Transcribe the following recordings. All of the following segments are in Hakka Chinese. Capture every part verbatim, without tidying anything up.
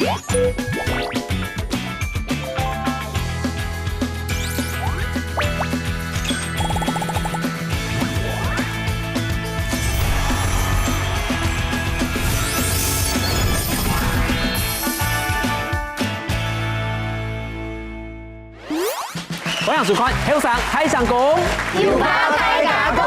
歡迎收看《後生大聲公》，有話大家講。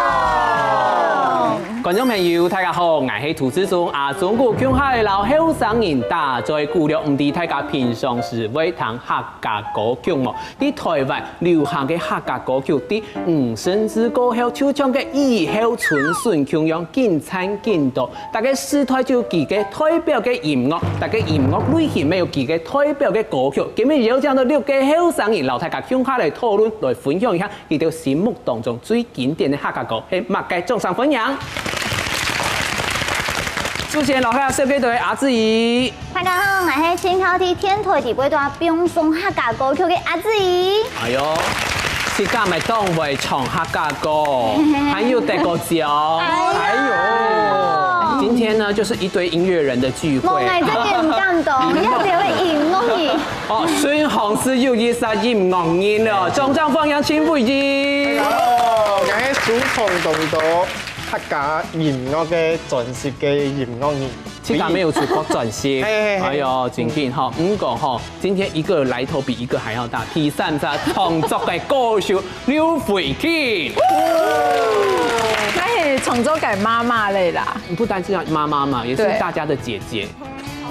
觀眾朋友，大家好，𠊎係涂志忠。啊，中國共下摎後生人打嘴鼓了，毋知大家平常時會聽客家歌曲無？在台灣流行个客家歌曲，在五十年過後，就像个雨後春筍共樣，緊產緊多。 逐个時代就有佢个代表个音樂，逐个音樂類型乜有佢个代表个歌曲。今日邀請到六个後生人，摎大家共下來討論，來分享一下佢兜心目當中最經典个客家歌係麼个。掌聲歡迎！首先，摎大家紹介到个阿志怡。大家好，𠊎係盡好在電台底背肚放送客家歌曲个阿志怡。哎喲，自家乜當會唱客家歌，還有得過獎。哎喲，今天呢，就是一堆音樂人的聚會。無，𠊎真个毋敢當，你要表演音樂呢。哦，順風是有一些音樂人了，掌聲歡迎陳偉霆。大家好，𠊎係收藏當多客家音樂个專輯个音樂人。自家乜有出過專輯，嘿嘿嘿。哎喲，真緊吼，毋過吼，今天一個來頭比一個還要大。第三隻創作个歌手 劉慧卿。她是創作个媽媽了啦。不單是媽媽嘛，也是大家的姐姐。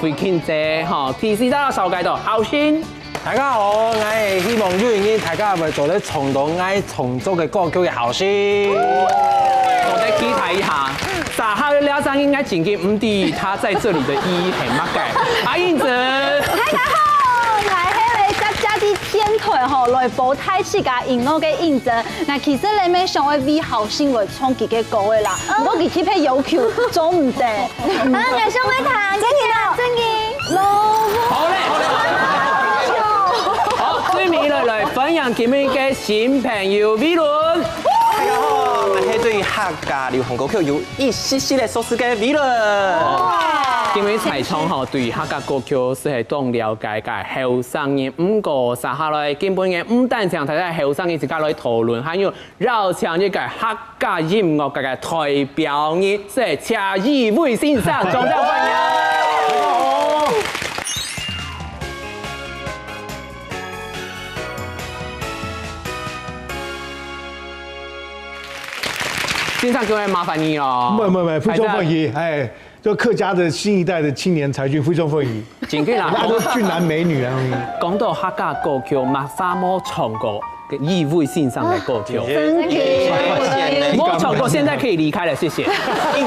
慧卿姐，吼，第四隻紹介到後生。大家好，𠊎係希望有一日大家會做得唱到𠊎創作个歌曲个後生。做得期待一下。 這下个這聲音，𠊎真个毋知佢在這裡个意義係麼个。阿英子。大家好，𠊎係會輒輒在電台吼來播大自家音樂个英子。𠊎其實咧乜想愛為後生來唱佢个歌个啦，毋過佢特別要求做毋得。啊，𠊎想愛彈，真个啊，真个。好嘞，好嘞，好嘞。好，最尾來，來歡迎今日个新朋友偉倫。大家好，𠊎係對客家流行歌曲有 一息息个熟識个偉倫。因為彩聰吼，對客家歌曲係當了解个後生人，毋過接下來今晡日毋單淨大家後生人自家來討論，還有邀請一個客家音樂界个代表人，係謝宇威先生，掌聲歡迎。 先生，各位麻煩你哦。不不不，非常歡迎，哎，就客家的新一代的青年才俊，非常歡迎。真个啦，那都俊男美女啊。講到客家歌曲，麼儕無唱過宇威先生个歌曲？真个。無唱過，現在可以離開了，謝謝。應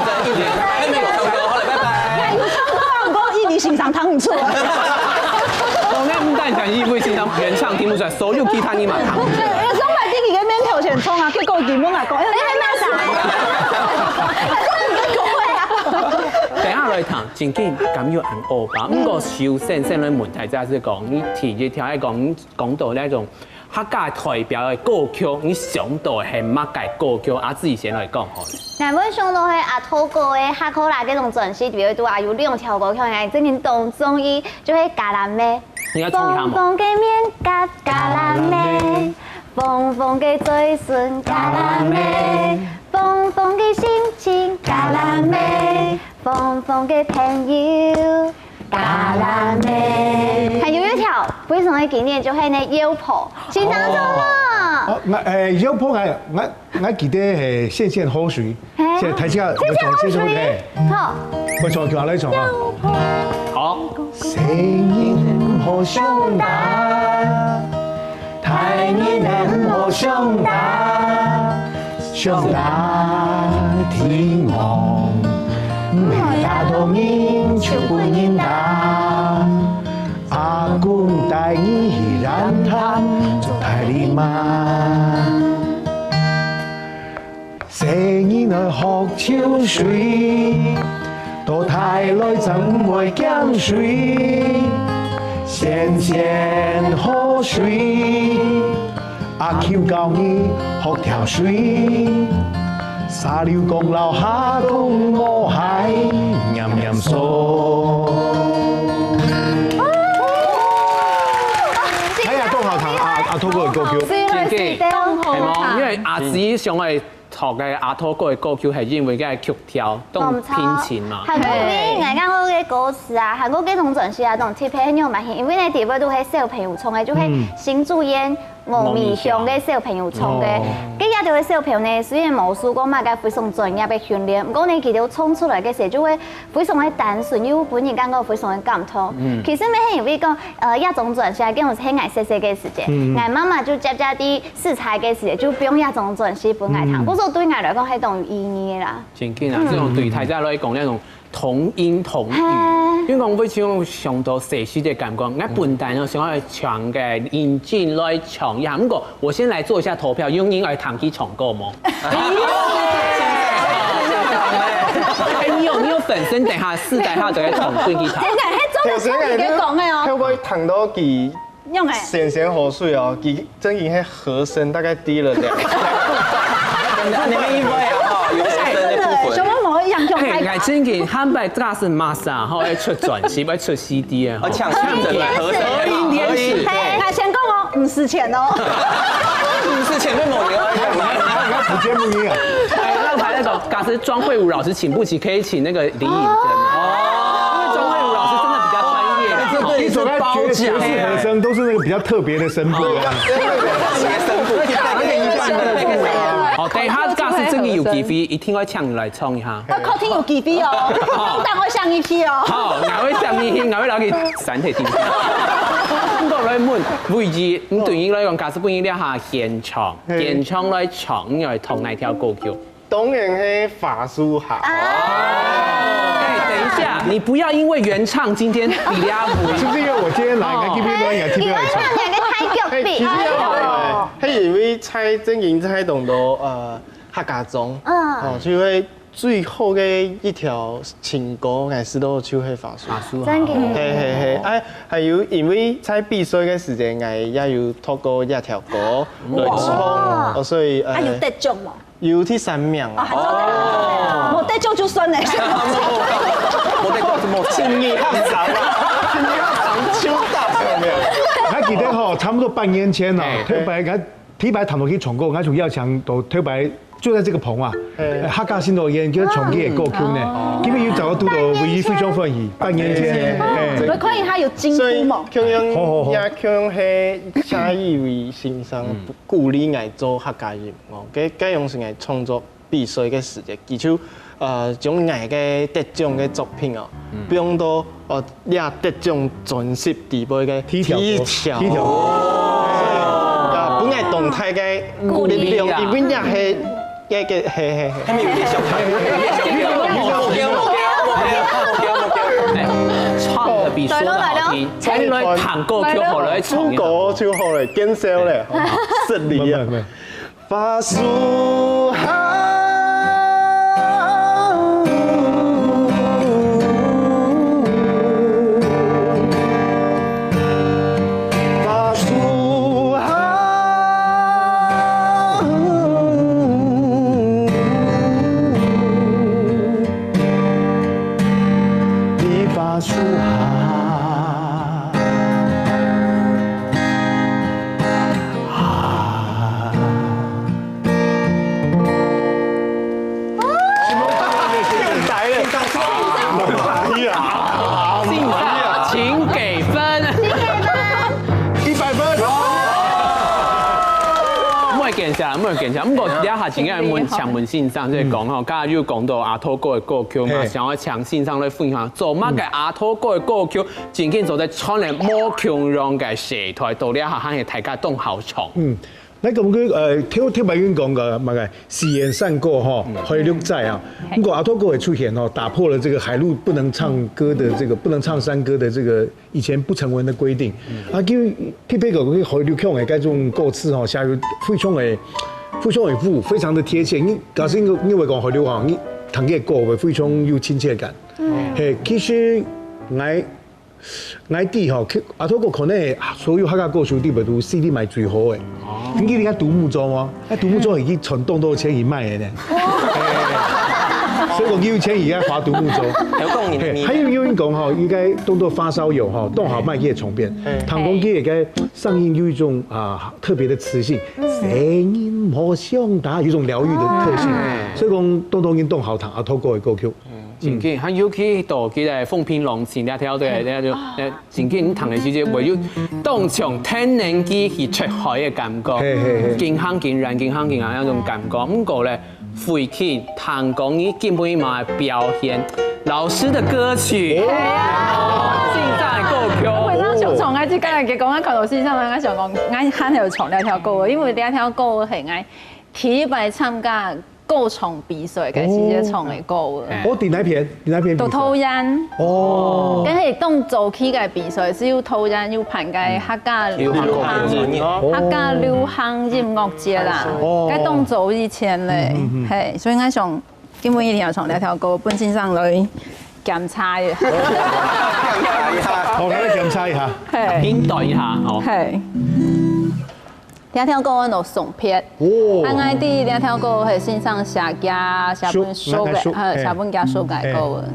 徵，應徵，還沒有唱歌，好了，拜拜。有唱歌啊，毋過宇威先生聽毋出。我那毋單淨宇威先生原唱聽不出來，所有其他人嘛聽不出來。有時候買電影个面頭前衝啊，結果佢問啊講，哎，你在罵啥？等一下來談，真个敢有恁惡吧？毋過首先先來問大家係講，你第一條係講，講到那種客家代表个歌曲，你想到係麼个歌曲？阿志先來講好了。𠊎會想到係阿土哥个客家啦，這種專輯裡背肚啊，有兩條歌曲，𠊎真个當中意，就係《加藍莓》。 你要唱一下嗎？紅紅个面頰加藍莓，紅紅个嘴唇加藍莓，紅紅个心情加藍莓，紅紅个朋友加藍莓。還有一條非常个經典，就係那鷂婆，請唱出來。哦，𠊎，誒，鷂婆，𠊎，𠊎，𠊎記得係《瀟瀟河水》，嘿。係大家會唱這首歌。好。會唱，叫阿來唱啊。好。 細人毋好相打，大人也毋好相打，相打天公，毋係打到人就分人打。阿公帶你去蘭潭做大鱸鰻。 細人愛學泅水，到大來正毋會驚水。瀟瀟河水，阿舅教你學跳水。沙溜公摎蝦公無害，黏黏手。歌曲。好，所以來是這樣。係無？因為阿姊想愛讀个阿土哥个歌曲，係因為該曲調當平靜嘛。還過因為𠊎講過个歌詞啊，還過這種專輯啊，這種特別很有蠻，因為呢，底背都係小朋友唱个，就係新竹縣峨眉鄉个小朋友唱个。該這兜个小朋友呢，雖然無受過麼个非常專業个訓練，毋過呢，佢兜唱出來个時就會非常个單純，又分人感覺非常个感動。其實呢，係因為講，呃，這種專輯啊，跟我係𠊎細細个時節，𠊎媽媽就常常在試菜个時節，就放這種專輯分𠊎聽。故所對𠊎來講，係當有意義个啦。真緊啊，這種對大家來講，那種童音童語，因為講會像想到細時个感覺，𠊎本來哦想要唱个，認真來唱一下。不過我先來做一下投票，有人愛聽佢唱歌無？哎，你有你有粉絲，等下私底下就會唱分佢聽。真个，係真个，像你个講个哦。會不會聽到佢用欸。先先口水哦，佢正經係和聲大概低了兩。你們因為啊，哈，有和聲的部分。什麼模樣？用嘿，開講。𠊎正經，坦白講是馬上吼，要出專輯，要出CD啊。哦，搶搶著來，和聲。和音天使。嘿，𠊎先講哦，毋使錢哦。毋使錢，為什麼你要這樣？直接不一樣。哎，那還那種，假設莊惠如老師請不起，可以請那個李穎珍。哦，因為莊惠如老師真的比較專業啦。你所謂爵爵士和聲都是那個比較特別的聲部啊。好，等一下假使真的有機會，一定要請你來唱一下。呃，確定有機會哦，你等我想一批哦。好，𠊎會想一批，𠊎會留給三體聽。不過來問，維基，你對你來講，假使分你這下現場，現場來唱，你愛唱哪條歌曲？ 當然係花樹下。哎，等一下，你不要因為原唱今天比較不一樣。是不是因為我今天來，哦。你還特別來，你還特別來唱？你還唱，你還个太強逼。哎，其實要，哎，係因為在正經在當多，呃，客家庄，嗯。哦，就會最好个一條情歌，還係都就係花樹。花樹下。真个。嘿，嘿，嘿，哎，還有因為在比賽个時間，𠊎也有透過這條歌來唱，哇。哦，所以，呃，啊，有得獎無？ 有第三名啊。哦，無得獎就算了。無得獎就無，心意較長啊，心意較長，手打上面。還記得吼，差不多半年前哦，嘿。頭擺，𠊎頭擺談到去唱歌，𠊎就邀請到頭擺就在這個棚啊，嘿。呃，客家新樂園，叫唱佢个歌曲呢。哦。今日有找到拄到，唯一非常歡喜，半年前，嘿。我看一下有進步無？所以，共樣，好，好，好。也共樣係謝依霖先生 鼓勵𠊎做客家人哦。該，該樣時𠊎創作比賽个時節，佢就，呃，將𠊎个得獎个作品哦，放到，呃，這得獎專輯底背个第一條歌。第一條。第一條歌。啊，分𠊎當大个鼓勵力量，因為這係，該，該，嘿，嘿，嘿。還沒有點小，還沒有點小，目標，目標，目標，目標，目標。哎，唱得比說得好聽，來咯，來咯。哎，來彈歌曲好了，來唱一下。副歌就好了，見笑了，失禮啊。沒有，沒有，沒有。 花樹下。花樹下。在花樹下。 啊。哎呀，姓啥？請給分。一百分。莫見笑，莫見笑。毋過這下真正問，想問先生，就係講吼，剛才有講到阿土哥个歌曲嘛，嘿。想要請先生來分享，做麼个阿土哥个歌曲 正經做得唱了無共樣个時代，到這下還係大家當好唱。嗯，該感覺，呃，頭，頭擺恁講个，麼个，四縣山歌吼，海陸在啊。嘿。不過阿土哥个出現吼，打破了這個海陸不能唱歌的這個，不能唱山歌的這個以前不成文的規定。啊，因為特別个海陸腔的該種歌詞吼，寫得非常的，非常的符，非常的貼切。你假使你，你會講海陸話，你聽這歌會非常有親切感。嗯。嘿，其實𠊎 𠊎知吼，其，阿土哥可能所有客家歌手裡背肚CD賣最好个。哦。你記得該獨木舟嗎？該獨木舟已經賺當多錢去賣个呢。哦。所以講有錢人愛花獨木舟。有講你的嘿，還有有人講吼，應該當多發燒友吼，當好賣佢个唱片，嘿。聽講佢个聲音有一種啊特別的磁性，聲音好像他有一種療癒的特性，所以講當多人當好聽啊，透過的歌曲。真緊，還尤其到佢个風平浪靜這條，對，那就那真緊聽个時節，會有當像天然機器出海个感覺，嘿嘿嘿。緊行緊遠，緊行緊遠那種感覺。毋過咧， 慧卿，聽講你今晡日嘛表現老師的歌曲，哇！精彩歌曲。我那想唱，我就剛才講，我看到先生，我想講，我還有唱那條歌，因為那條歌係我第一擺參加歌唱比賽个時節唱个歌。哦，在哪片？在哪片比賽？在桃園。哦。該係當早期个比賽，只有桃園有辦个客家流行，客家流行音樂節啦。哦。該當早以前咧，嘿，所以我想 今晡日一定愛唱這條歌，分先生來檢查一下。好，來檢查一下。嘿。評斷一下，哦。嘿。這條歌安到送別。哦。啊，𠊎知這條歌係先生寫个，寫分叔个，叔，嘿，嘿。寫分厥叔个歌。嘿。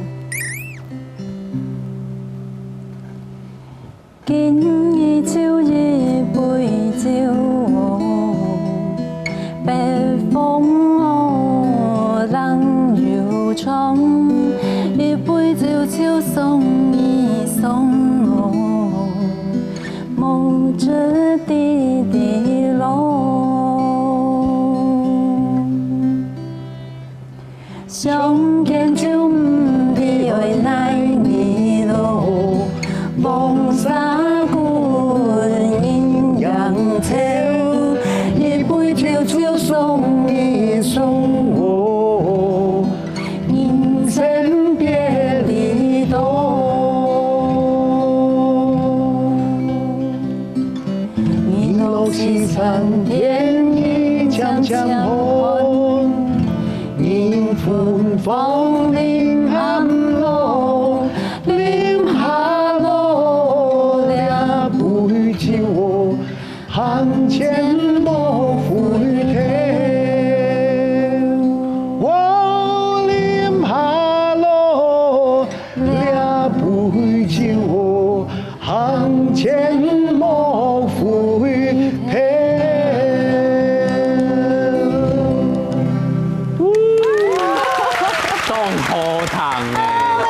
今日就一杯酒哦，北風哦，冷又長，一杯酒就送一送哦，無遮地的路。 相見就毋知愛哪日咯，黃沙滾人影潮，一杯酒就送一送哦，人生別離多。 日落西山，天已漸漸暗，人分芳林暗落，林下路，這杯酒哦，行前莫回頭。哦，林下路， 這杯酒哦，行前莫回頭。當好聽欸，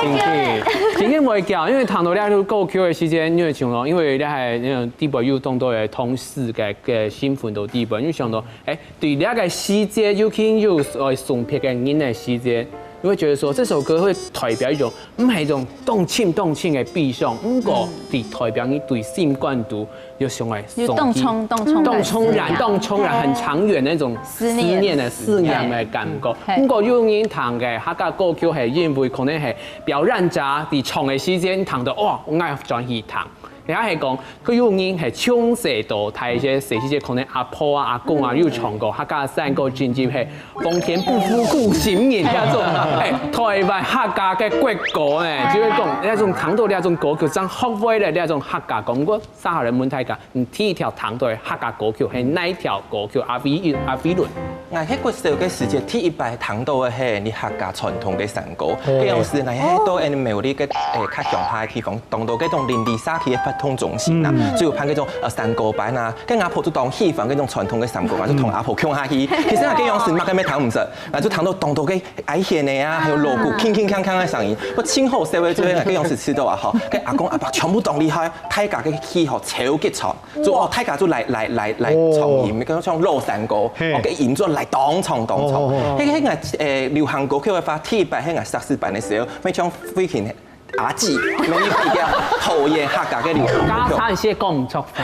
真的，真的袂假，因為聽到這首歌曲个時間，因為像咯，因為這還，因為底背有當多个同事个，个身份在底背，因為想到，欸， 對這個時節，尤其有愛送別个人个時節，你會覺得說這首歌會代表一種，毋係一種當深當深个悲傷，毋過佢代表你對心肝肚有想愛送去，有當衝，當衝，當衝然，當衝然，很長遠的那種思念的思念的感覺。毋過有人聽个客家歌曲係因為可能係表演者在唱个時間聽到，哇，𠊎愛轉去聽。 人家係講，佢有人係從細到大，一些細細節可能阿婆啊、阿公啊，有唱過客家山歌，甚至係"皇天不負苦心人"這種，欸，台灣客家个國歌呢，就係講，這種聽到這種歌曲，正學會了這種客家歌。毋過，接下來問大家，你第一條聽到个客家歌曲係哪一條歌曲？阿飛，阿飛倫。 𠊎係國小个時節，第一擺聽到个係你客家傳統个山歌。該樣時𠊎係到𠊎苗栗个，欸，較鄉下个地方，當多該種鄰里社區个活動中心啊，就有辦該種，呃，山歌班啊。該阿婆就當喜歡該種傳統个山歌嘛，就同阿婆共下去。其實𠊎該樣時麼个乜聽毋識，𠊎就聽到當多个哀絃个啊，還有鑼鼓鏗鏗鏘鏘个聲音，𠊎盡好笑个，就係𠊎該樣時試到啊吼，該阿公阿婆全部當厲害，大家个氣吼超級長。 就哦，大家就來來來來唱，哦，佢个像老山歌，嘿，哦，个音準來當長當長。哦哦哦。該个該个，欸，流行歌曲个話，第一擺該个碩士班个時候，乜像飛行阿姊，乜一比較討厭客家个流行歌曲。剛剛差一些講毋出話。哎，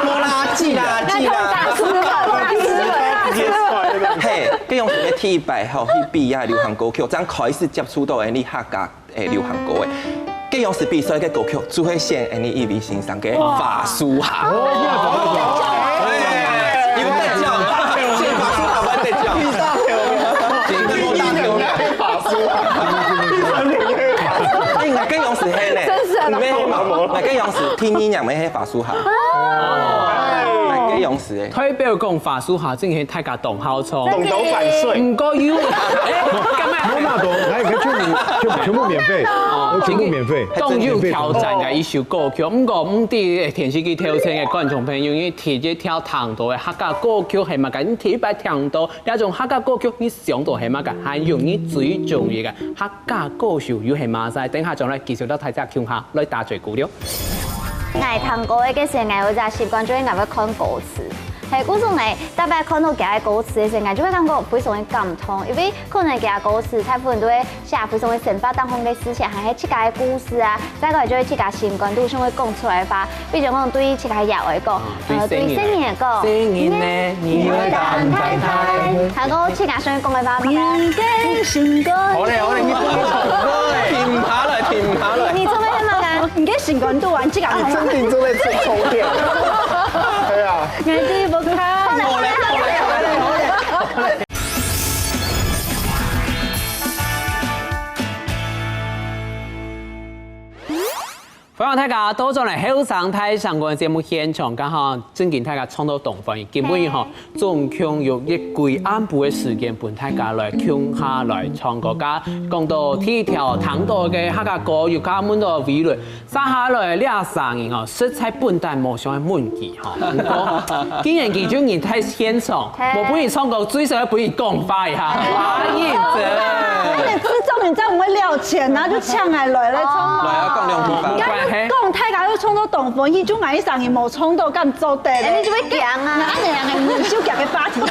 無啦，姊啦，姊啦。大師了，大師了，大師了。嘿，該樣子个第一擺吼，去比啊流行歌曲，正開始接觸到个客家 欸，流行歌个。該樣時比賽个歌曲就係選𠊎俚一位先生个《花樹下》。哦，有得獎，選《花樹下》有得獎。哎，該樣時係呢，真是啊，沒有，該樣時第二名个係《花樹下》。哦。用詞欸。代表講華語客真係大家當好唱。懂得反水。毋過有，欸，幹嘛？沒有那種，來，全部，全部免費，哦，全部免費，當有挑戰个一首歌曲。毋過，毋知電視機頭前个觀眾朋友，你第一條聽到个客家歌曲係麼个？你第一擺聽到這種客家歌曲，你想到係麼个？還有你最中意个客家歌手又係麼儕？等下將來繼續到大家共下來打嘴鼓了。 𠊎聽歌个時，𠊎有一隻習慣，就係𠊎會看歌詞。係，故所呢，逐擺看到佢个歌詞个時，𠊎就會感覺非常个感動，因為可能佢个歌詞大部分都會寫非常个生活當中个事情，還係自家个故事啊，再過來就係自家心肝肚想愛講出來个話，比如講對自家爺哀講，呃，對細人來講，細人呢，你會打毋打呔？還過自家想愛講个話，你个心肝。好咧，好咧，你不能唱歌咧，停下來，停下來。你做咩嘛？ 你个心肝肚啊，你自家你真的正在充充電。對啊。眼睛不看。好嘞，好嘞，好嘞，好嘞。歡迎大家倒轉來後生大聲公个節目現場，剛好正經大家唱到當歡喜，今晡日吼，總共有一歸暗晡个時間，分大家來共下來唱歌。剛講到第一條聽到个客家歌，又加問到William， 接下來這聲音哦，實在本旦無想愛問佢吼。毋過，既然佢就人在現場，嘿。無分佢唱歌，最少愛分佢講話一下。華映哲。而且自重，你知道我們會了錢啊，就搶來來來唱。來啊，講兩句吧。你看，講大家都唱到當歡喜，就𠊎一聲音無唱到，敢做得咧？哎，你就會講啊。那恁樣，恁樣，你就講个話題。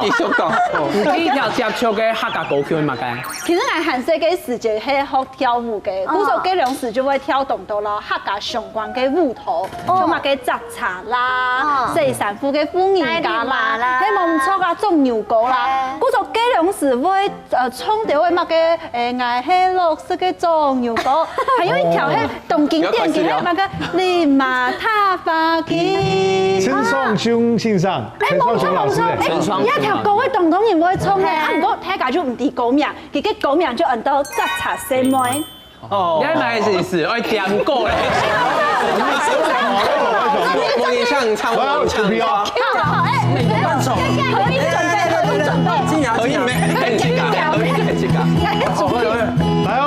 繼續講。你第一條接觸个客家歌曲係麼个？其實𠊎還細个時節係學 跳舞个，哦。故所該量時就會跳當多咯，客家相關个舞蹈，哦。像麼个恰恰啦，哦。洗衫褲个婦人家啦，拉力馬啦。係無毋著啊，種牛歌啦。嘿。故所該量時會，呃，唱到个麼个，欸，𠊎係綠色个種牛歌，還有一條係當經典个，哦。該麼个林馬踏花機。陳雙雄先生，欸，陳雙雄老師，欸，無毋著，無毋著，欸，陳雙雄啊。這條歌會當多人會唱个，嘿。啊，毋過大家就毋知歌名。 佢个歌名就安到恰恰細妹。哦。你還蠻有意思，愛點歌嘞。我也想唱，我也想唱。好，好，哎，哎，你慢走。可以準備，可以準備。可以，沒，很緊張，可以，很緊張。來哦。哎喲。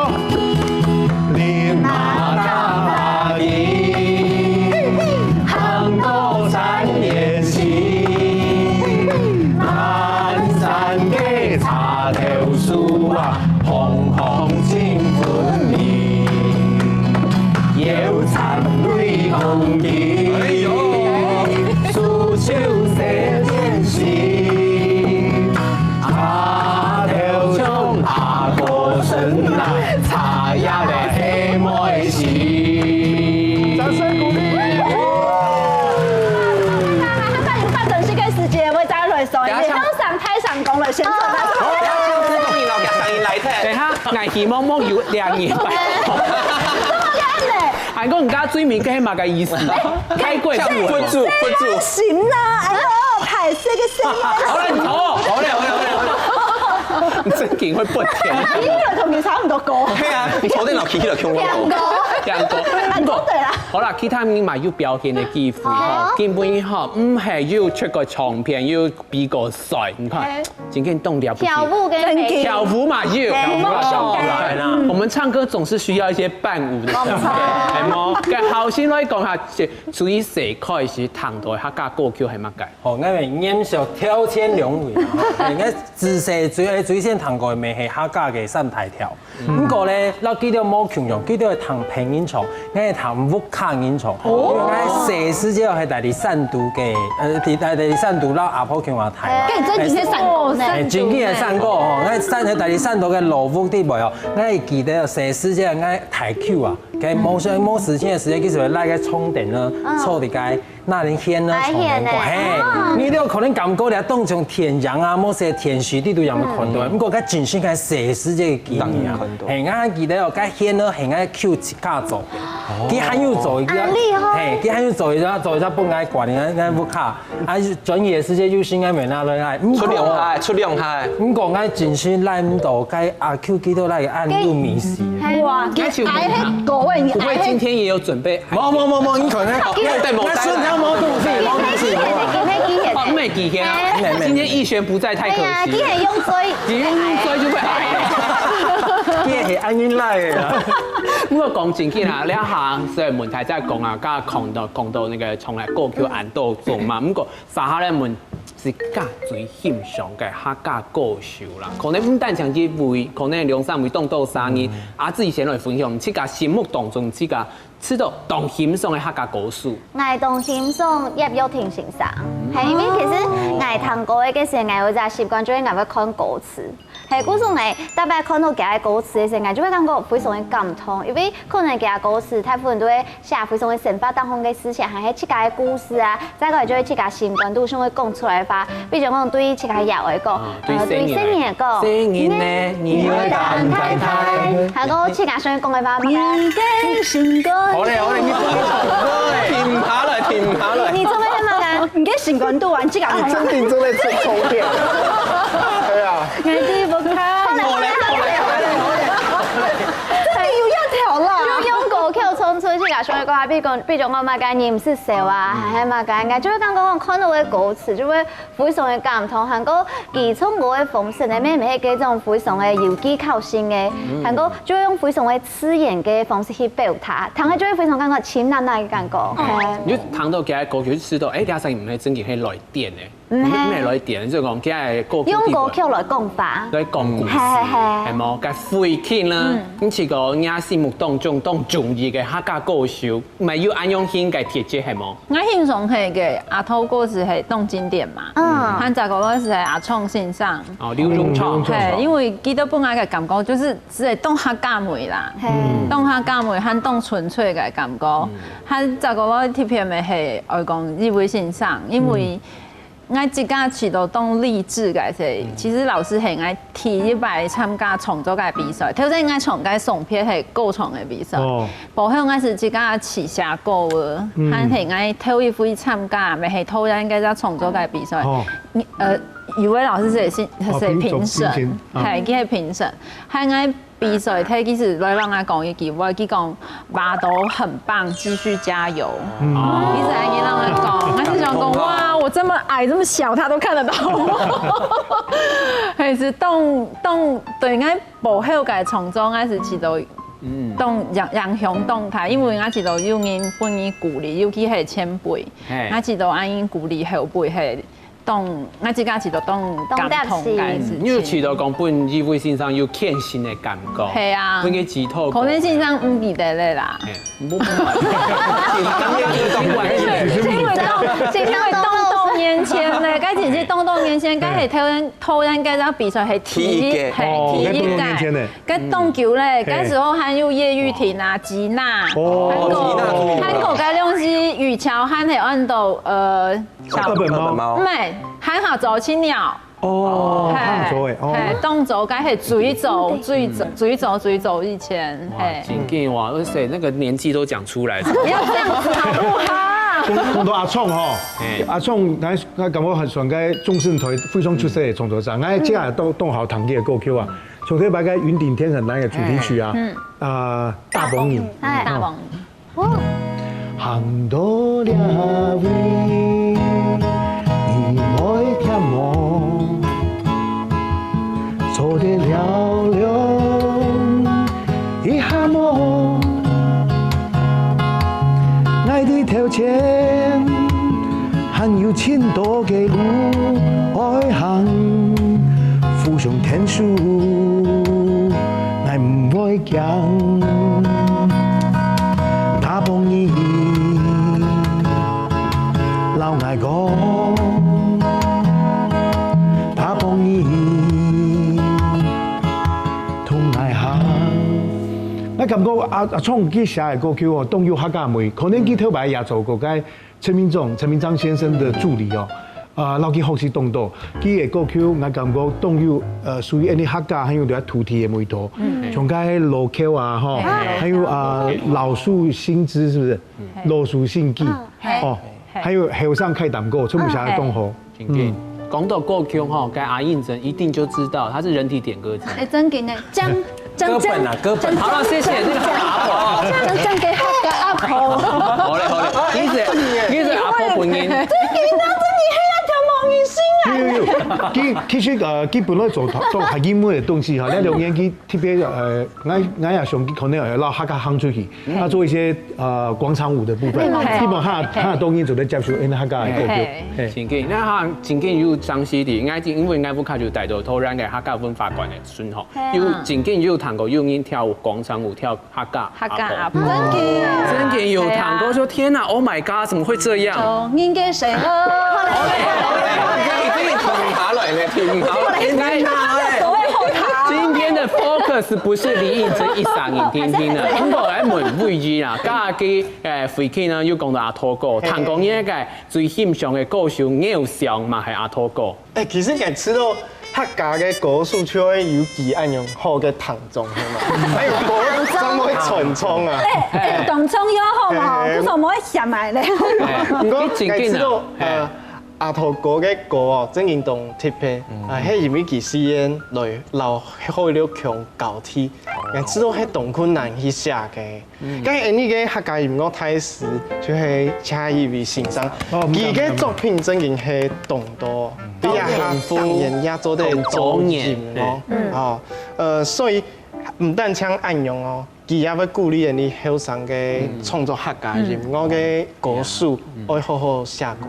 掌聲鼓勵。還有半段時間時間，我再來說一遍，等一下唱。 上台上講了，先唱，但是我要唱歌，你老家聲音來聽。等一下，𠊎希望莫有兩年半。怎麼樣呢？還講人家最尾該麼个意思？太過分了。不住，不住。行啊，哎呦，歹勢个聲音。好了，你投。好了，好了，好了，好了。你真緊會不停。你有同你差不多高。對啊，你頭頂老起起了，聽我講。兩個。兩個。啊，對啦。好啦，其他人嘛有表現个機會吼，好。根本吼，毋係又出個唱片，又 比較帥，你看，哎。今天動了不起。跳舞跟美麗。跳舞嘛，也有，哎，跳舞嘛，跳舞嘛。哎，我們唱歌總是需要一些伴舞的，沒錯。哎，無，該好，先來講下，這最細開始聽到客家歌曲係麼个？哦，𠊎們年少跳前兩位嘛，哎，𠊎自細最，最先聽過个乜係客家个三大調。 毋過咧，摎佢兜無共樣，佢兜會聽別人唱，𠊎會聽屋下人唱。哦。因為𠊎細時節係在這山肚个，呃，在，在，在山肚摎阿婆共下大嘛。哎，真正係山歌呢。哎，真正係山歌吼，𠊎山，在這山肚个老屋底背哦，𠊎記得細時節𠊎大舅啊，該無事，無事情个時節，其實會來該唱亭仔，嗯。坐在該 那人掀呢，啊，從那個，掀呢。嘿，哦。你都有可能感覺了，當像電影啊，某些電視裡都有看到。嗯。毋過，該真正个細時節个記憶啊。當然看到。嘿，𠊎還記得哦，該掀呢，係𠊎舅自家做个。哦。佢還有做一個，啊，厲害。嘿，佢還有做一個，做一個分𠊎掛，𠊎，𠊎屋下。啊，轉去个時節，有時𠊎會拿落來。毋過，出兩下，出兩下。毋過，𠊎真係來毋到，該阿舅佢都來恁有味緒。哇，你愛係歌誒，你愛係。不會今天也有準備？無無無無，你可能，你等無帶來。那順條毛肚是毛肚是。哦，沒記起來。哎，沒沒沒。今天逸璇不在，太可惜了。哎呀，你很用嘴。你用嘴就會矮了。你也很安逸來的啊。不過講正經啊，這下雖然問題在講啊，剛剛講到講到那個從來過去恁多種嘛，不過 接下來問自家最欣賞个客家歌手啦，可能毋單淨一位，可能兩三位當多生意，啊，自家先來分享自家心目當中自家試著當欣賞个客家歌手。𠊎當欣賞葉玉婷先生，係因為其實𠊎聽歌个時，𠊎有一隻習慣，就係𠊎會看歌詞。 係，故所𠊎逐擺看到佢个歌詞个時，𠊎就會感覺非常个感動，因為可能佢个歌詞大部分都會寫非常个生活當中个事情，還係自家个故事啊，再過來就係自家心肝肚想愛講出來个話，比如講對自家爺哀講，呃，對細人來講，細人呢，你愛打太太，還有自家想愛講个話，你个心肝。好嘞好嘞，你不能唱歌哎，停下來停下來。你做咩嘛？你个心肝肚啊，你自家。你真的正在吹充電。對啊。 𠊎知無卡。好嘞，好嘞，好嘞，好嘞。這你又要調啦。用用歌曲唱出自家想愛講啊，比如講，比如講我麼个人毋識笑啊，還係麼个，應該就會感覺講看到个歌詞就會非常个感動，還過佢唱歌个方式呢，乜乜係該種非常个有技巧性个，還過就會用非常个自然个方式去表達，聽了就會非常感覺親切个感覺。你就聽到佢个歌曲就知道，哎，這聲音毋係正經係來電个。 毋係，毋係來電，就講佢个歌曲用歌曲來講話，來講故事，係係係，係無？該費慶啦，你試過你心目當中當中意个客家歌手，毋係有恁樣型个特質係無？𠊎欣賞係个阿頭歌手係當經典嘛，嗯，還有一個歌手係阿昌先生，哦，劉永昌，係，因為佢都分𠊎个感覺就係係當客家味啦，當客家味，還當純粹个感覺，還有一個特別个係愛講葉玉卿先生，因為 𠊎自家試著當勵志个係，其實老師係𠊎第一擺參加創作个比賽，頭先𠊎唱个送別係歌唱个比賽，過後𠊎係自家試寫歌个，還係𠊎頭一回參加，乜係桃園个創作个比賽。呃，有位老師係評係評審，係佢係評審，還𠊎 比賽，佢其實來讓𠊎講一句話，佢講：「挖到很棒，繼續加油。」嗯，一直來讓𠊎講，𠊎係想講，哇，我這麼矮這麼小，他都看得到我。還係當當對𠊎背後个創作，𠊎係試著，嗯，當影影響當大，因為𠊎試著有人分你鼓勵，尤其係前輩，𠊎試著恁樣鼓勵後輩，係 當，𠊎自家試著當感動个事情。你有試著講分葉玉卿先生有牽心个感覺，係啊，分佢指導。可能先生毋記得了啦。無，因為當，因為當多年前呢，該真係當多年前，該係桃園，桃園該場比賽係第一，係第一屆。該當久咧，該時候還有葉玉卿啊、吉娜，哦，還有該兩隻羽球，還係安到呃 小本貓。毋係，還好早青鳥。哦，還好早欸，哦，係，當早該係最早、最早、最早、最早以前，係。正經哇，而且那個年紀都講出來。不要這樣子好不好？講講到阿昌吼，阿昌，𠊎𠊎感覺還算該中生代非常出色个創作者，𠊎這下都都好聽佢个歌曲啊，像這擺个《雲頂天很藍》个主題曲啊，啊，大鵬魚，大鵬魚。 行到這位，你會忝無？坐得尞尞一下無？𠊎知頭前 還有盡多个路愛行，扶上天手，𠊎毋會驚。大鵬魚，摎𠊎講，大鵬魚，同𠊎行。𠊎感覺阿阿昌佢寫个歌曲哦，當有客家味，可能佢頭擺也做過該 陳明章，陳明章先生个助理哦，啊，摎佢學習當多。佢个歌曲，𠊎感覺當有，呃，屬於𠊎俚客家還有這土地个味道，像該老橋啊，吼，還有啊，老樹新枝，是不是？老樹新枝，哦，還有後生開擔歌，全部寫得當好。真个，講到歌曲吼，該阿英真一定就知道，他是人體點歌機。哎，真个呢，講歌本啊，歌本。好了，謝謝，那個阿婆。正正个客家阿婆。好嘞，好嘞，你是，你是阿婆本人。真个，真个，係啊，條毛人生啊。有有有，其其實呃，基本上做做客家个東西哈，那兩年佢特別呃，𠊎𠊎也想佢可能要拿客家行出去，啊做一些呃廣場舞的部分，基本上他他當然做得接受，因為客家个歌曲。真个，該下真个有張西的，𠊎因為𠊎屋下就帶到桃園个客家文化館个時候，有真个有聽過有人跳廣場舞，跳客家客家阿婆，真个，真个有聽過，說天哪，Oh my God，怎麼會這樣？哦，應該誰了？已經停下來了，停下來，應該拿了。所謂後台。今天的 focus 不是李映真一嗓音聽聽的，應該來問魏一啦，剛剛誒，慧君呢又講到阿土哥，聽講你个最欣賞个歌手偶像嘛係阿土哥。誒，其實也知道客家个歌手就會有佢恁樣好个聽眾，係嘛？還有歌怎麼會傳唱啊？誒，誒，當重要好嘛，不是我們會想買嘞。毋過也知道，呃，阿土哥个歌哦，真正當特別，啊，係因為佢雖然來摎海陸腔交替，也知道係當困難去寫个。 該恁呢个客家音樂大師就係謝一威先生，佢个作品真經係當多，比較當年也做得當多音樂，哦，呃，所以毋單淨恁樣哦，佢也會鼓勵恁呢後生个創作客家音樂个歌手，愛好好寫歌，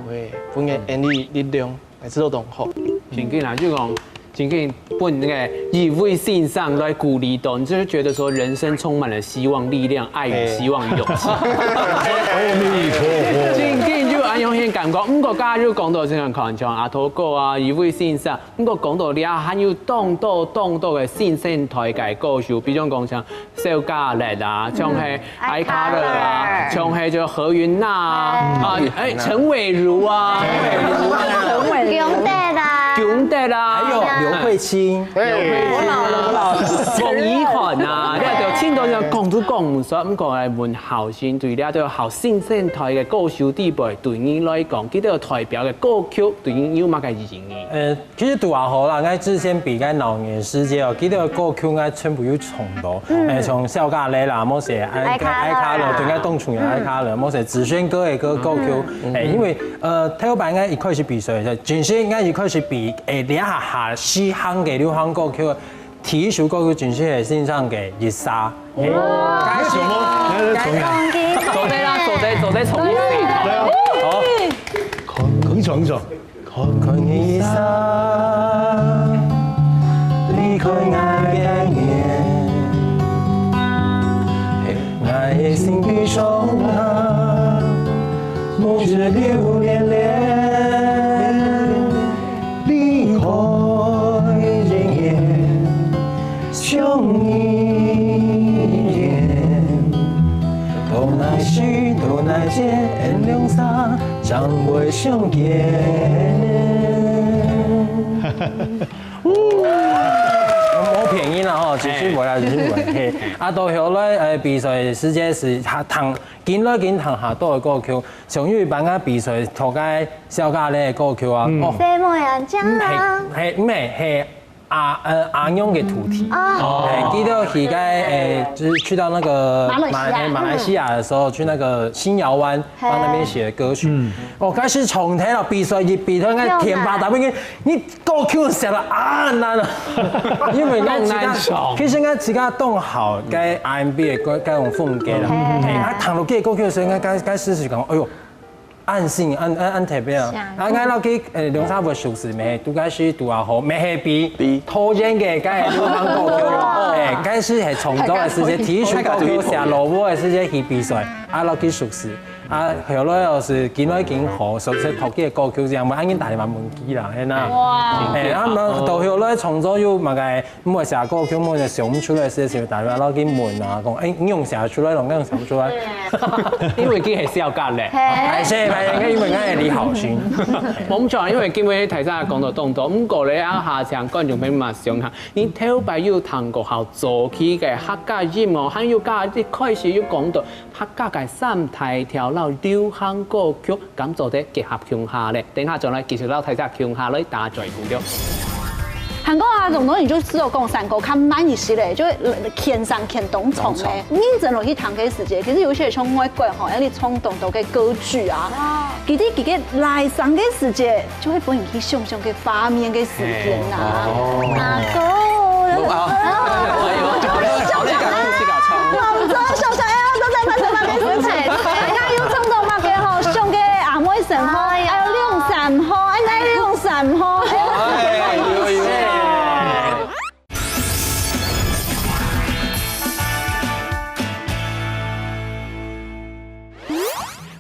分𠊎恁呢力量。 來知道當好。真个啦，就講真个分那個一威先生來鼓勵到，你就會覺得說人生充滿了希望、力量、愛與希望與勇氣。阿彌陀佛。真个就恁樣很感覺。毋過剛剛就講到這樣，可能像阿土哥啊、一威先生，毋過講到這還有當多當多个新生代个歌手，比如講像 蕭嘉玲啊，像係艾卡樂啊，像係就何雲娜啊，啊，誒，陳偉儒啊，強德啦，強德啦，還有劉慧卿，劉慧卿啊，王一涵啊，這兜盡多人講都講毋煞，毋過來問後生，對這兜後生代个歌手底背，對你來講，佢兜代表个歌曲對你有麼个意義？呃， 其實都還好啦，𠊎之前比較老年世界哦，佢兜个歌曲𠊎全部有唱到，誒，像蕭嘉玲啦，無係艾艾卡樂，對，𠊎當中意艾卡樂，無係子軒哥个歌歌曲，誒，因為呃，頭擺𠊎一開始比賽，真係𠊎一開始比誒，這下下時行个流行歌曲，第一首歌曲真係係先生个一首，哇，該首，來來重來，做得啦，做得做得重來，好，可以重一首。 看看你xa，離開𠊎个年，𠊎个心悲傷啊，目珠流連連。離開人煙，想你一年，到哪時，到哪時，𠊎兩儕 正會相見。無便宜啦吼，其實無啦，其實無啦，嘿。啊，到後來，呃，比賽時間係，下，聽，緊來緊聽下多个歌曲，像有一擺啊比賽，讀个蕭嘉玲个歌曲啊，哦，細妹人家，嗯，係，係，毋係，係 阿呃阿勇个徒弟，哦，哎，記得佢在哎，就是去到那個馬來西亞，馬來西亞的時候，去那個新姚灣幫那邊寫歌曲。哦，開始從頭了，比賽一比賽，那天花板，因為你歌曲寫了啊難了，因為那其他，其實那其他當好，該R&B的歌，該種風格了，哎，他彈到這歌曲的時候，應該該該試試看，哎呦。 恁新，恁恁恁特別啊！啊，𠊎摎佢，誒，兩儕會熟識，乜係拄開始拄啊好，乜係比比拖延个，該係流行歌曲，誒，該係係創作个時節，第一首歌曲寫蘿蔔个時節去比賽，啊，摎佢熟識，啊，後來又係緊來緊好，熟識讀佢个歌曲，這樣，恁樣大家問佢啦，係呐。哇！誒，啊，到後來創作有麼个 毋會寫歌曲，毋會想毋出來个時節，大家摎佢問啊，講，誒，你仰寫出來咯？你仰寫毋出來？因為佢係小家咧。哎，係，因為𠊎係李好心。無錯，因為今日大家講到當多，毋過咧，啊，下請觀眾朋友嘛想下，你頭擺有聽過好早期个客家音樂，還有加一開始有講到客家个三大調摎流行歌曲，敢做得結合共下咧？等下轉來繼續摎大家共下來打嘴鼓了。彈歌啊，當多人就試著講山歌較慢一息咧，就會牽上牽當長咧。認真落去聽个時節，其實有一些像外國吼，恁樣唱當多个歌劇啊，佢哋佢个拉上个時節，就會分你去想像个畫面个時間啊。啊，哥，想想哎呀，都在那什麼个時間？哎呀，又唱到麼个吼，像个阿妹神吼，哎呀，兩三吼，哎，哪兩三吼？哎呀，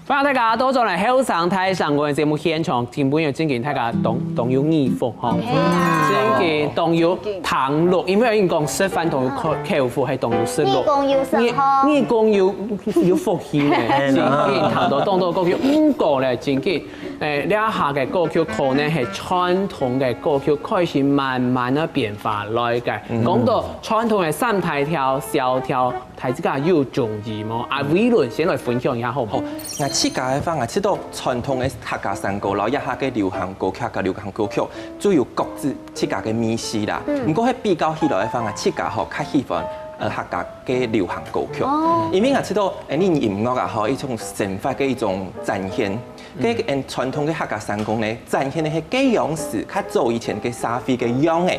歡迎大家倒轉來後生大聲公个節目現場，今晡日正經大家當當有耳福吼，正經當有聽樂，因為人講食飯當有口口福，係當有食樂。耳公有食吼。耳公有有福氣呢，正經聽到當多歌曲，毋過咧，正經，誒，這下个歌曲可能係傳統个歌曲開始慢慢个變化來个。講到傳統个三大調、小調， 大自家有中意無？啊，偉倫先來分享一下好無？好，𠊎自家个話，𠊎知道傳統个客家山歌，然後這下个流行歌曲、客家流行歌曲，就有各自自家个味緒啦。毋過，係比較起來个話，𠊎自家吼較喜歡呃客家个流行歌曲，因為𠊎知道，誒，你音樂啊，吼，一種生活个一種展現。 該个傳統个客家山歌呢，展現个係該樣時較早以前个社會个樣仔。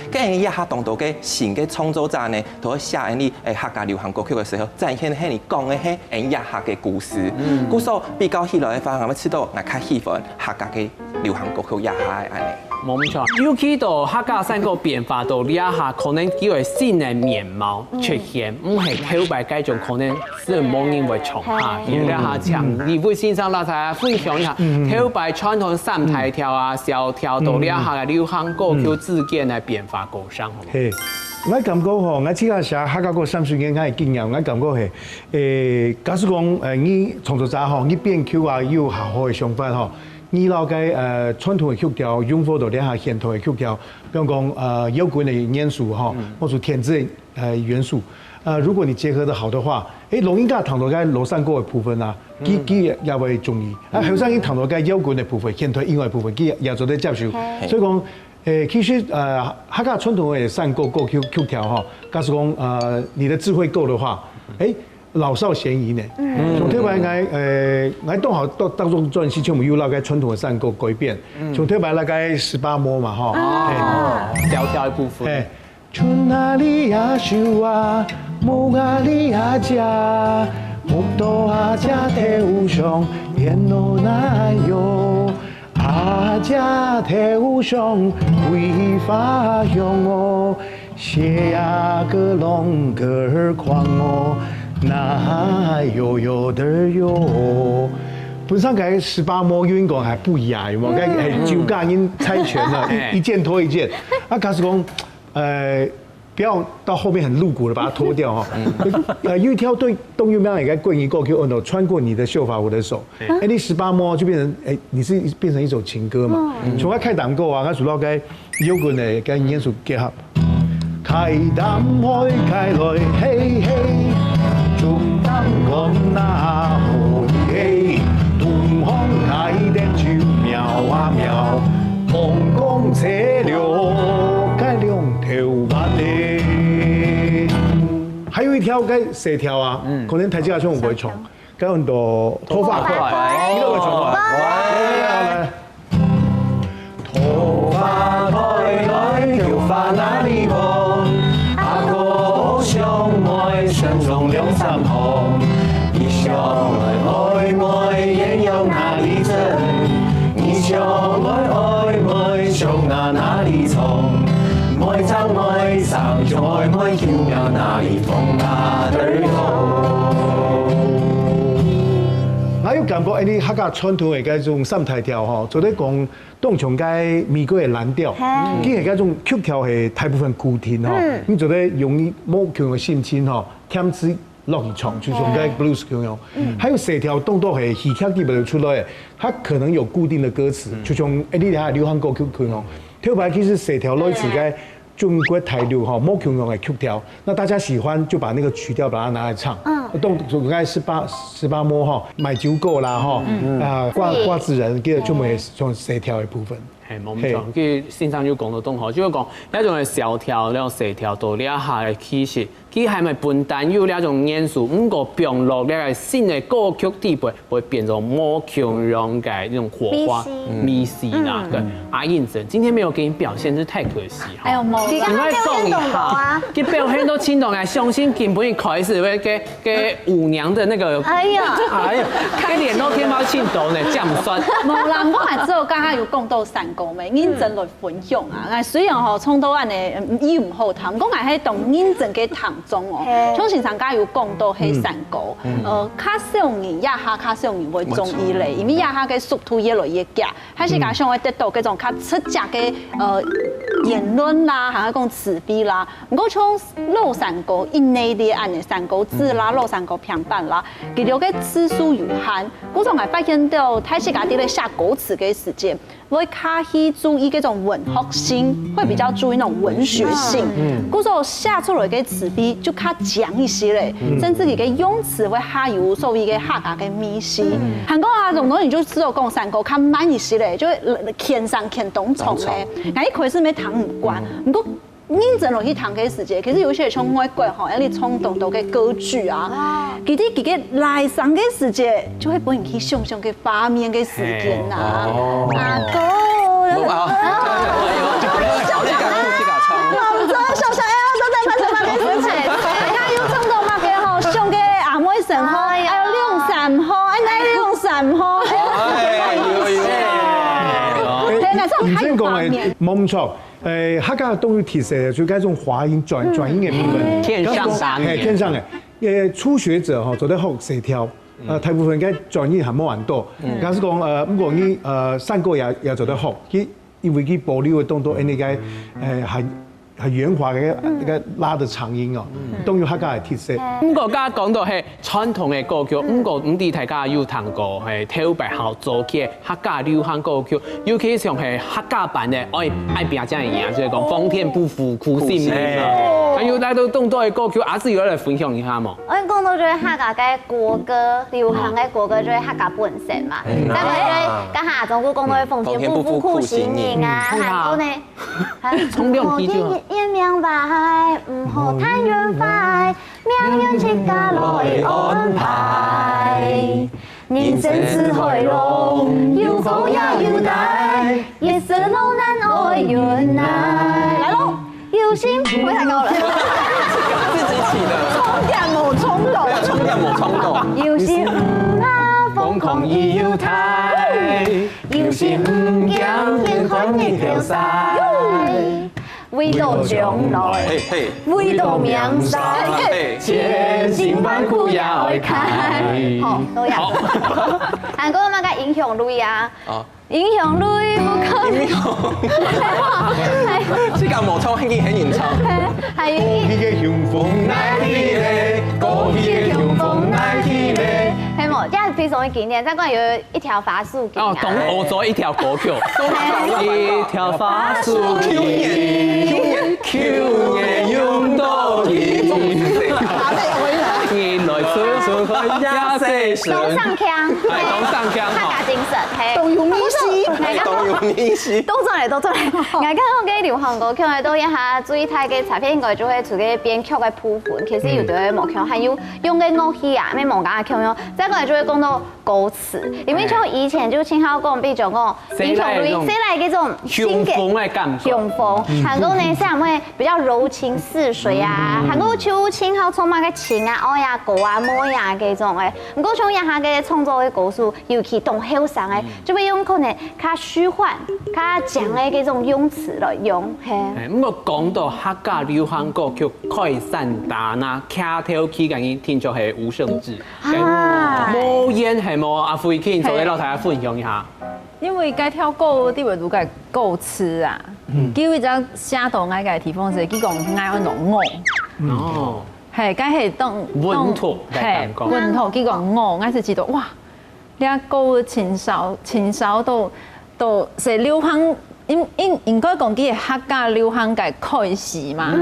該𠊎這下當多个新个創作者呢，都會寫𠊎客家流行歌曲个時候，展現个係你講个係𠊎這下个故事。故所比較起來个話，𠊎會知道𠊎較喜歡客家个流行歌曲這下个恁仔。無錯，尤其到客家山歌變化到這下，可能佢有新个面貌出現，毋係頭擺該種可能 係無人會唱下去。這下請李偉先生來同大家分享一下，頭擺傳統三大調啊、小調到這下个流行歌曲之間个變化過程，好無？係，𠊎感覺吼，𠊎自家寫客家歌三十年，𠊎个經驗，𠊎感覺係，誒，假使講，誒，你創作者吼，你編曲啊有較好个想法吼，你摎該，呃，傳統个曲調融合到這下現代个曲調，比方講，呃，搖滾个元素吼，或者電子个，呃，元素，呃，如果你結合得好的話， 誒，老人家聽到該老山歌个部分啊，佢佢也會中意。啊，後生人聽到該搖滾个部分、現代音樂个部分，佢也做得接受。所以講，誒，其實呃，客家傳統个山歌歌曲曲調吼，假使講呃你的智慧夠的話，誒，老少咸宜呢。從頭擺𠊎誒，𠊎當好當當中專輯全部有摎該傳統个山歌改編，從頭擺摎該十八摸嘛吼，哦，調調个部分，誒。 本身該十八摸又應該還不雅，有無？該係酒家人猜拳了，一一件拖一件。啊，假使講，呃， 不要到後面很露骨的把它脫掉哈。呃，有一條對當有名个國語歌曲，哦，穿過你的秀髮我的手，哎，你十八摸就變成，哎，你是變成一首情歌嘛。從該開頭歌啊，該主要該搖滾个該元素結合。開擔開開來，嘿嘿，竹擔竿啊好嘿，東方大頂就妙啊妙。 公公車了，該兩頭彎呢。還有一條該細條啊，可能大家全部毋會唱，該安到頭髮快，你都會唱嗎？來，來，來。頭髮快來，頭髮哪裡放？阿哥想愛身中兩三項。 你想愛妹，鸳鸯哪裡整？你想愛愛妹，象牙哪裡藏？妹生妹生，想愛妹，救命哪裡放啊得好？𠊎有感覺，哎，你客家傳統个該種三大調吼，做得講當像該美國个藍調，佢个該種曲調係大部分固定吼，你做得用你無共个心情吼，添置 落去唱，就像該blues共樣。還有細條動作係戲劇裡背出來个，它可能有固定的歌詞，就像哎，你看流行歌曲共樣。頭擺其實細條類似該中國大陸吼，無共樣个曲調，那大家喜歡就把那個曲調把它拿來唱。動作該十八十八摸吼，買酒果啦吼，啊瓜瓜子仁，這個全部係從細條个部分。哎，無錯，其實先生有講到當好，就係講，該種个小調了、細調到這下个，其實佢還毋單單有這種元素，毋過放落這个新个歌曲底背，會變成無共樣个那種火花、味緒啦。對，阿英姐，今天沒有給你表現，真是太可惜哈。哎喲，無啦。你愛講一下，佢表現到盡好，相信今晡日開始會个 个舞娘的那個，哎呀，哎呀，該連到天貓慶斗呢，這樣算。無啦，我還只有剛剛有講到山歌咩，認真來分享啊。哎，雖然吼，唱到恁呢，嗯，佢毋好聽，毋過𠊎係當認真个聽眾哦。像先生剛剛有講到係山歌，呃，較少人，這下較少人會中意咧，因為這下个速度越來越遽，還係加上會得到各種較直接个呃言論啦，還有講詞彙啦。 毋過像老山歌一系列恁呢，山歌子啦、老山歌平板啦，佢兜个字數有限，故所𠊎發現到大自家在寫歌詞个時節，會較去注意這種文學性，會比較注意那種文學性。故所寫出來个詞彙就較靚一些咧，甚至佢个用詞會較有所謂个客家个味緒。還過啊，當多人就知道講山歌較慢一些咧，就會牽山牽當長咧。𠊎一開始也聽毋慣，毋過 認真落去聽个時節，其實有些像外國吼，恁呢唱當多个歌劇啊，佢在佢个拉聲个時節，就會分人去想像个畫面个時間啊。阿哥，好，小小哎，小小哎，小小哎，大家有唱到麼个吼，像个阿妹聲吼，哎呀，兩三吼，哎，那兩三吼，哎，哎，有有有。對，那種還有畫面。無錯。 誒，客家當有特色，就該種滑音轉轉音个部分，天上三音嘿，天上个，誒，初學者吼，做得學四條，呃，大部分該轉音還無恁多，假使講呃，毋過你呃，山歌也也做得學，佢因為佢保留个當多恁呢个，誒，很很圓滑个那個拉的長音哦，當有客家个特色。毋過剛剛講到係傳統个歌曲，毋過毋知大家有聽過係頭擺較早期个客家流行歌曲，尤其像係客家版个，愛愛拼才會贏，就係講皇天不負苦心人啊。還有來到當多个歌曲，阿志有來分享一下無？我講到就係客家个國歌，流行个國歌就係客家本身嘛。再過就係剛才阿忠哥講到个皇天不負苦心人啊，還有呢，唱兩句就好。月明白，毋好貪圓壞， 命運自家來安排。人生似海浪，有高也有低，一生路難愛忍耐。來咯，有心，會太高了。自己起的，衝點無衝到，衝點無衝到。有心毋怕風狂雨有大，有心毋驚天寒日頭曬。 為到將來，為到明生，千辛萬苦也愛看。好，都要。還過麼个英雄類啊？英雄類不可能。這個無錯，已經很認真。還有一個雄風來去咧，過去个雄風來去咧。係無？這樣非常的經典。再過有 一條花束給哦，當歐洲一條歌曲，一條花束給你，去年用到你，你來自春花也是都上腔，哎，都上腔哈客家精神，嘿，都有意思。哎，都有意思。都轉來，都轉來。𠊎感覺該流行歌曲个都一下最大个差別，應該就係除了編曲个部分，其實有个無共，還有用个樂器啊，也無共樣。再過來就會講到 歌詞，因為像以前就盡好講，比如講英雄類，誰來這種雄風个感覺，雄風，還過呢，像會比較柔情似水啊，還過就盡好充滿个情啊、愛啊、狗啊、妹啊這種誒。毋過像這下个創作个歌手，尤其當後生誒，就會用可能較虛幻、較強个這種用詞來用，嘿。毋過講到客家流行歌曲開山打那，徛頭起个人，聽說係吳盛智。 啊，無煙係無？阿輝，請你做个摎大家分享一下。因為該條歌裡背有个歌詞啊，佢有一隻寫到𠊎个地方係，佢講𠊎愛弄我，哦，係，該係當穩妥个感覺。係，穩妥，佢講我，𠊎係覺得哇，這歌真少，真少到到係流行，應應應該講佢係客家流行个開始嘛，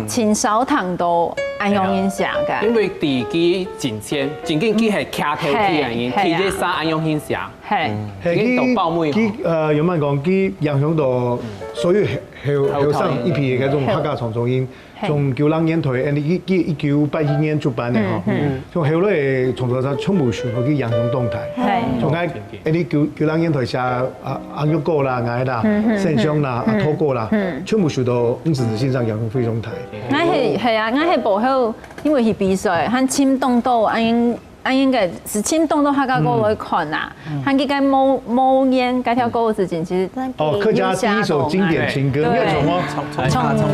真少聽到。恁樣形象个。因為第一進前，正經佢係徛頭去个人，嘿，係啊。第一儕恁樣形象。嘿。係，已經到包尾吼。佢，佢，呃，有乜講，佢影響到所有後，後，後生一批个該種客家創作人，嘿。從九零年代，恁呢，佢，佢一九八一年出版个吼，嗯，嗯。從後來个創作者全部受到佢影響當大。嘿。從該，恁呢九，九零年代寫，啊，阿玉哥啦，𠊎啦，嗯，嗯，先生啦，嗯，阿土哥啦，嗯。全部受到吳承志先生影響非常大。𠊎係，係啊，𠊎係背後 因為去比賽，還尋當多，恁樣，恁樣个係尋當多客家歌來看啊，還佢个無，無言該條歌詞，其實哦，客家第一首經典情歌，對。你有唱嗎？從，從，從，從，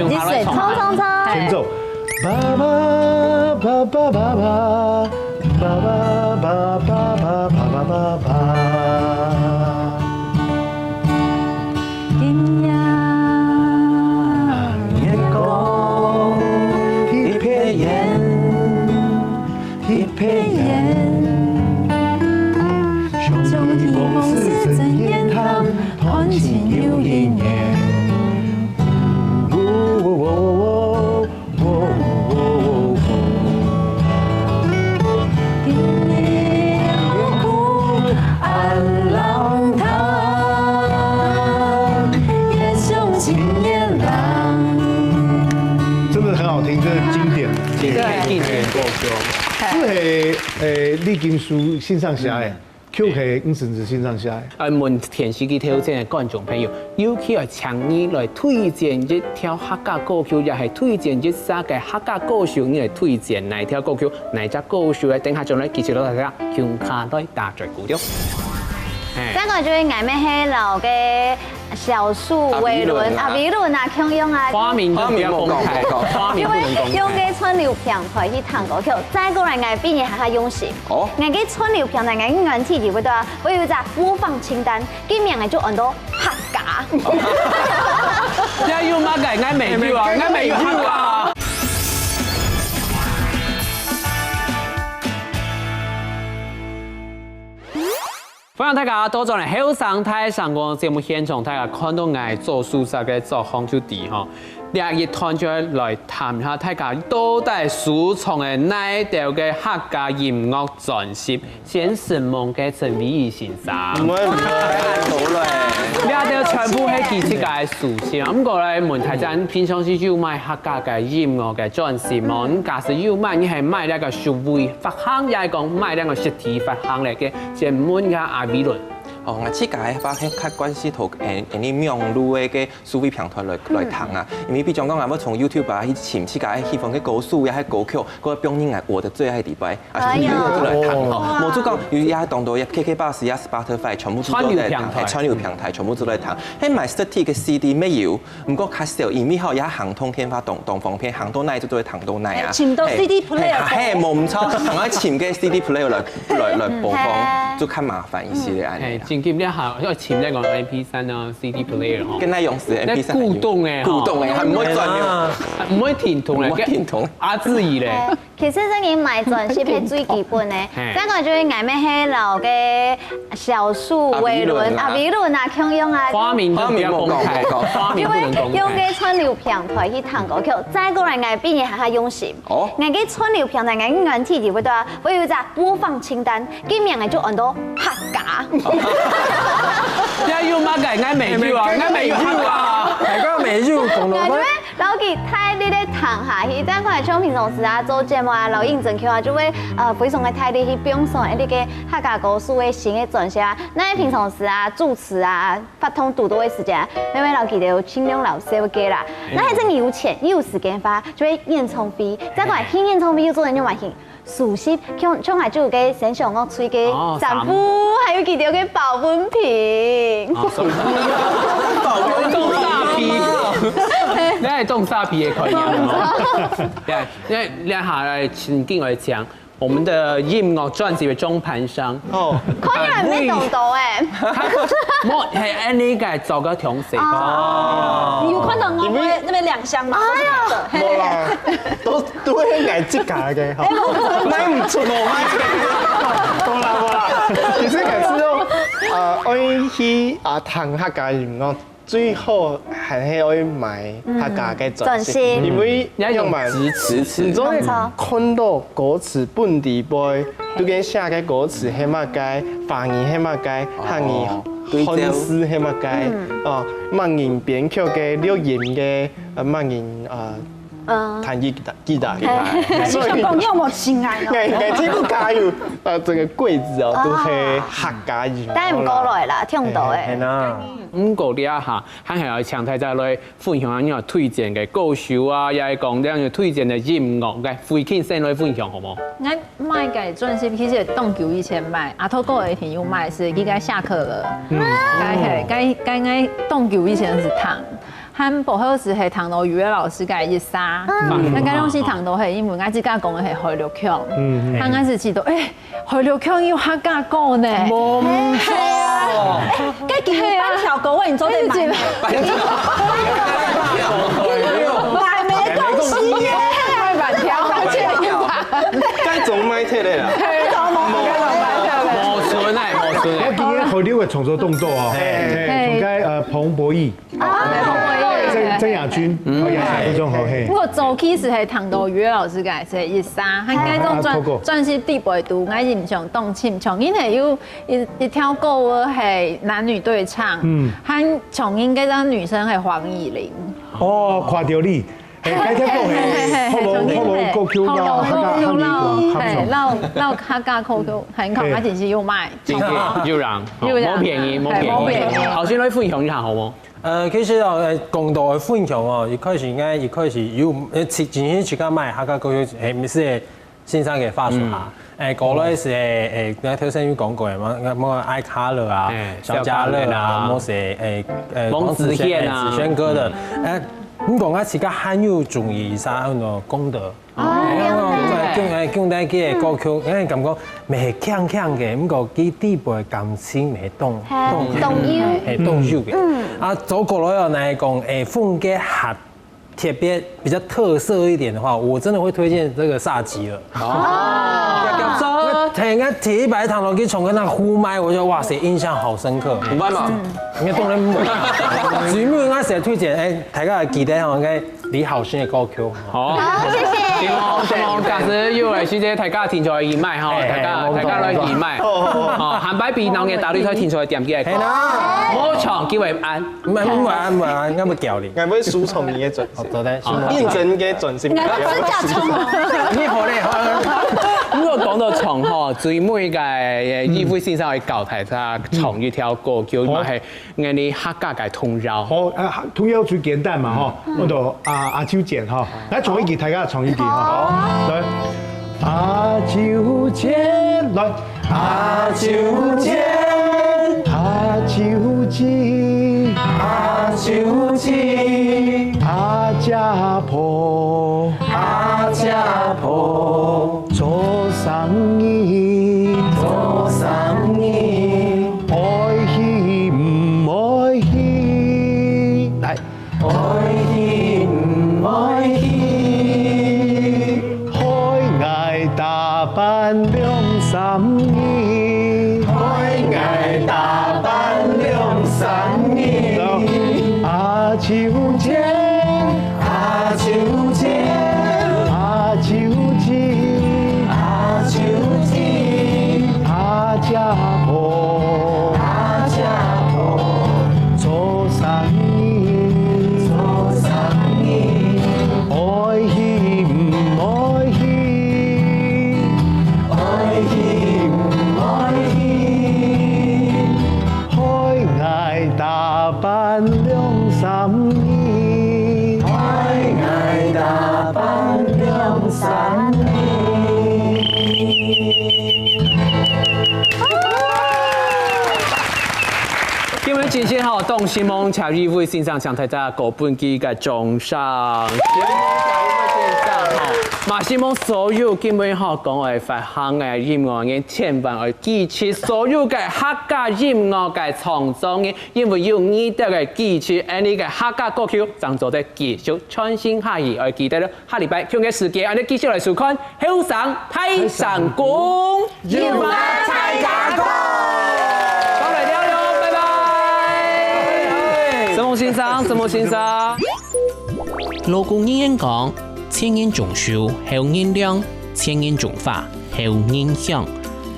從，從，前奏。爸爸，爸爸，爸爸，爸爸，爸爸，爸爸，爸爸。 今夜月光一片煙，一片煙，相依往事真言談，談情又一年。 真的很好聽，這是經典。經典，經典歌曲。這係，呃，李金書先生寫个。 曲係吳承志先生寫个。愛問電視機頭前个觀眾朋友，尤其愛請你來推薦一條客家歌曲，也係推薦一首个客家歌手，你來推薦哪一條歌曲，哪一隻歌手咧？等下將來繼續同大家共下來打嘴鼓了。嘿。再過就係𠊎乜係摎个 小樹、偉倫、阿偉倫啊，共樣啊。花名都不要公開，花名不能公開。因為用个串流平台去聽歌曲，再過來𠊎比你還較用心。哦。𠊎个串流平台，𠊎个軟體裡背啊，𠊎有一隻播放清單，佢名仔就安到客家。這有麼个？𠊎乜有啊，𠊎乜有客家啊。 歡迎大家倒轉來後生大聲公節目現場，大家看到𠊎做事實个作風就知吼。這一段就來談下大家到底收藏个哪兜个客家音樂專輯，先承蒙个陳偉義先生。毋會，毋會，好嘞。這兜全部係佢自家个事情啊。毋過來問大家，平常時有買客家个音樂个專輯無？你假使有買，你係買這個數位發行，也係講買這個實體發行咧？ 先問一下阿偉倫。哦，𠊎自家个話，係較慣勢同，誒，誒，你網路个个數位平台來，來聽啊。因為比如講，𠊎會從YouTube啊去尋自家个喜歡个歌手，也係歌曲，或者放入𠊎我的最愛裡背，啊，哎呀。就來聽。哦，無就講有也當多，也KKBOX、也Spotify，全部都在聽，串流平台。係，串流平台全部都在聽。係買實體个CD乜有， 毋過較少，因為吼，也行動電話當，當方便，行到哪就做得行到哪啊。哎，尋到CD player。係，係，無毋著，𠊎愛尋个CD player來，來，來播放，係。就較麻煩一些个恁樣。係，正經你還愛尋該個MP三啊，CD player吼。該仰用係MP三？該古董个吼。古董个，還毋會轉了。毋會停動个，毋會停動。阿志怡咧。 其實這人買專輯係最基本个，嘿。再過就係𠊎乜係摎个小樹、阿偉倫啊。偉倫啊，共樣啊。花名都不要公開，花名無講，無講。花名不能公開。因為用个串流平台去聽歌曲，再過來𠊎比你還較用心。哦。𠊎个串流平台，𠊎个軟體裡背啊，𠊎有一隻播放清單，佢名仔就安到客家。這有麼个？𠊎乜有啊，𠊎乜有客家啊。大家乜有，講到摎佢大力个聽下去，這樣看來像平常時啊，做節目啊，摎應徵曲啊，就會，呃，非常个大力去放送，誒，這個客家歌手个新个專輯啊。該平常時啊，主持啊，活動堵到个時間啊，乜會摎佢兜盡量摎紹介啦。該係真有錢又有時間个話，就會演唱會。再過來，去演唱會又做得用來聽。 熟悉，像，像𠊎就有个先生樂隊个哦，衫褲，衫褲。還有佢兜个保溫瓶。哦，衫褲。保溫瓶。中沙皮。你還中沙皮个概念哦。對，因為接下來請進來講我們的音樂專輯的中盤商。哦。可以啊，沒懂懂哎。無，係恁呢个找个同事。哦。你有看到我們那邊兩箱嗎？哎呀。無啦，都 都係𠊎自家个，吼。哎，我買毋出，無買出。無啦，無啦。其實𠊎係講，呃，愛去，啊，聽客家音樂，最好還係愛買客家个專輯，嗯，專輯。因為你愛用仰般支持，你總會看到歌詞本底背，都跟寫个歌詞係麼个，華語係麼个，客語、哦，對，漢字係麼个，嗯，哦，麼人編曲个、錄音个，呃，麼人，呃，嗯，彈吉他，吉他个。嘿，所以你想講你有無親愛哦？哎，哎，這个加油，呃，這个櫃子哦，都係客家音樂啦。帶毋過來啦，聽毋到欸。嘿，嘿，嘿啦。毋過這下，還係愛請大家來分享下你有推薦个歌手啊，也係講這樣有推薦个音樂，來，慧卿先來分享好無？𠊎買个專輯其實當久以前買，阿頭哥一定有買，係佢个下課了。嗯。該係，該，該，該當久以前係聽。 還毋好時係聽到余樂老師个一首，嗯，該該東西聽到係因為𠊎自家講个係海陸腔，嗯，嗯。啊𠊎係知道，欸，海陸腔有客家歌呢。無錯。係啊，欸，該今日半條歌，我已經做得買。買沒東西耶。買半條，買半條。該總買忒个啦。該總買忒个。無存欸，無存欸。我今日好溜个創作動作哦，嘿，嘿，從該，呃，彭博義。 啊，曾，曾雅君，嗯。哦，雅君非常好，嘿。毋過早期係聽到余樂老師个這一首，還該種專，啊，啊，透過。專輯底背肚，𠊎印象當深，像因為有一，一條歌係男女對唱，嗯。還像因該張女生係黃乙玲。哦，看到你，嘿，該條歌嘿，嘿，嘿，嘿，好無，像因為好無歌曲啦，好無歌曲啦，客家客語啦，嘿，合唱。老，老客家歌曲，很好，嘿。而且是有賣。真个，有人，有人。無便宜，無便宜。嘿，無便宜。好，先來分享一下好無？ 呃，其實哦，呃，講到分享哦，一開始應該一開始有，呃，自，自己自家買客家歌曲，誒，毋係先生个發書哈。嗯。誒，過來係，誒，誒，頭先有講過嘛，麼愛卡樂啊，哎，小家樂啊，小家樂啊。麼係，誒，誒，王子軒啊。王子軒，誒，子軒哥的。嗯。誒，毋過𠊎自家還有中意啥呢，功德。 哦，哎，用，哎，用來个歌曲，哎，感覺乜係輕輕个，毋過佢底背感情乜當，嘿，當，當有。係，當有个。嗯。啊，走過來哦，來講，哎，風格較特別、比較特色一點的話，我真的會推薦這個薩吉爾。哦。我聽，我第一擺聽到佢唱个那呼麥，我就哇塞，印象好深刻。毋捌嘛？應該當然無。最尾我係推薦，哎，大家記得吼，應該 李好心个歌曲。好。好，謝謝。希望，希望假使有个時節，大家聽出來義賣吼，嘿，大家，嘿，大家來義賣。好，好，好。哦，下擺比鬧熱打擂台聽出來點擊个歌。嘿啦。無唱，機會安。毋會，毋會，毋會，毋會，𠊎會教你。𠊎會收藏你个專輯。好，做得，收藏。認真个專輯。𠊎會真正唱哦。你好厲害。毋過講到唱吼，最尾个，呃，一位先生會教大家唱一條歌曲，嗯。嘛係 𠊎俚客家个童謠。好，啊，童謠最簡單嘛，吼，嗯。𠊎就，啊，阿周姐，吼，來唱一句，大家唱一句，吼。好。來。阿周姐，來。阿周姐，阿周姐，阿周姐，阿姐婆，阿姐婆，做生意，做生意。 愛去毋愛去。來。愛去毋愛去。害𠊎打扮兩三日。害𠊎打扮兩三日。阿秋姐， 阿秋姐，阿秋姐，阿秋姐，阿姐婆，阿姐婆，做生意，做生意，愛去毋愛去，愛去毋愛去。 害𠊎打扮兩三日。害𠊎打扮兩三日。今日真正吼，當承蒙謝一位先生，請大家過分佢个掌聲。謝謝一位先生吼，嘛希望所有今日吼講愛發行个音樂人千萬愛記住所有个客家音樂个創作人， 因為有你兜个支持，𠊎俚个客家歌曲正做得繼續傳承下去。愛記得，下禮拜共樣个時間，𠊎俚繼續來收看《後生大聲公》。有話大家講。拜拜。先生。老古人言講：「前人種樹，後人乘；前人種花，後人享。」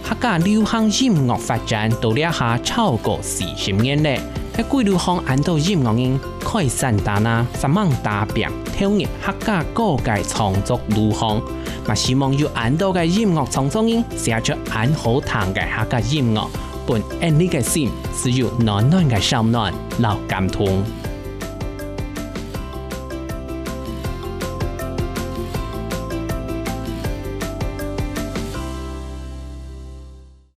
客家流行音樂發展到這下超過四十年了，在歸路項恁多音樂人開山打林、煞猛打拚，投入客家歌个創作路項，嘛希望有恁多个音樂創作人寫出恁好聽个客家音樂，分𫣆俚个心自有暖暖个燒暖摎感動。